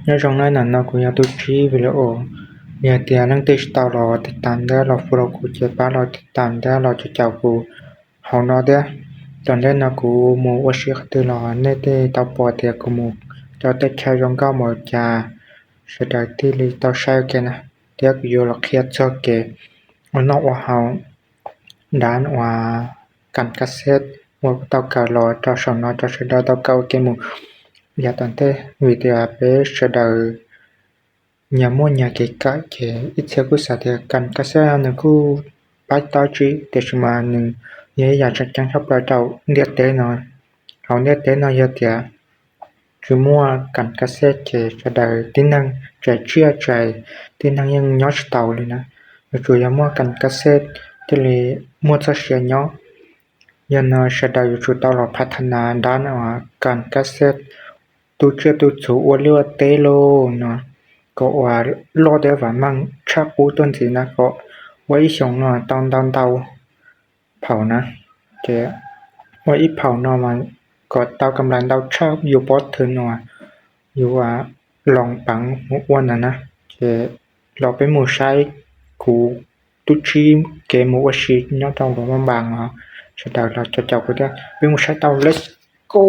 Nyob zoo na, ntawm no kuv yog Tub Tsib Video. Yog tias leej twg tsis tau los tiv tas ntawd los follow kuv ces pab los tiv tas ntawd los caum kuv hauv no thiab. Tom ntej no kuv mus ua si qhov twg los nej thiaj tau pom tias kuv mus rau tej chaw zoo nkauj mus cas, sawv daws thiaj li tau saib ua ke na. Thiab kuv yuav los qhia txog kev ua noj ua haus, dav uas kas kas xej uas kuv tau kawm los rau saum no rau sawv daws tau kawm ua ke mus yav tom ntej, vim tias peb sawv daws nyias muaj nyias kev kawm ces ib txhia kuj xav tias kas kas xej nws kuj pab tau dab tsi, tiam sis mas nws yog ib yam tseem ceeb tshaj plaws rau ntiaj teb no. Hauv ntiaj teb no yog tias tsis muaj kas kas xej ces sawv daws tib neeg tsais tsiaj tsais, tib neeg yeej nyob tsis taus li na. Yuav tsum yog muaj kas kas xej thiaj li muaj txoj sia nyob. Yog no sawv daws yuav tsum tau los phav tha nas dav uas kas kas xej tu tsiaj tu txhu ua liaj ua teb lauj no, kom uas loj thiab vam meej tshaj qub tuaj ntxiv na, kom ua ib xyoos no tau ntau ntau phaum na. Ces ua ib phaum no mas kom tau kam lais ntau tshaj yus pob thw no, yus loos peev mus ua ntawd na. Ces los peb mus saib kuv Tub Tsib kev mus ua si nyob rau Luam Phaj Npas os. Sawv daws los caum caum kuv thiab, peb mus saib tau, let's go.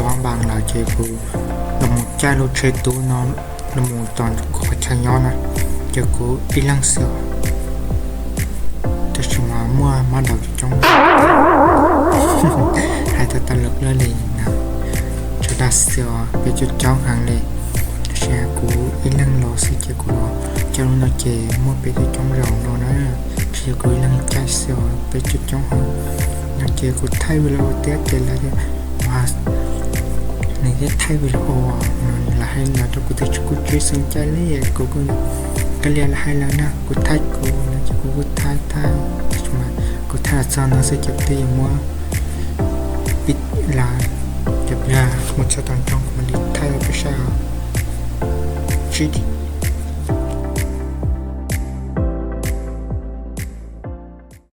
Mob npas lawm ces kuv los mus caij lub tsheb tub no los mus tom kuv qhov chaw nyob na, ces kuv ib leeg xwb os. Tab sis mas muaj mab daus coob coob, hais tau tas lawm li na, tseem dag xwb os, peb coob coob heev li. Tab sis kuv ib leeg los xwb ces kuv los caij lub no ces muaj peb coob coob zaus no na, tsis yog kuv ib leeg caij xwb os, peb coob coob heev no ces kuv thaij video thiab ces lawv tias, nws thiaj thaij video no, lawv hais los rau kuv twb tsis kuj tsis xeeb caij li, kuv kuj, koj li lawv hais lawm na, kuv thaij kuv no ces kuv kuj thaij thaij, tab sis mas kuv thaij los txog no xwb ces kuv twb yuav muab pib lawm, ces pliag mus txog tom nroog kuv mam li thaij rau peb saib os. Tsib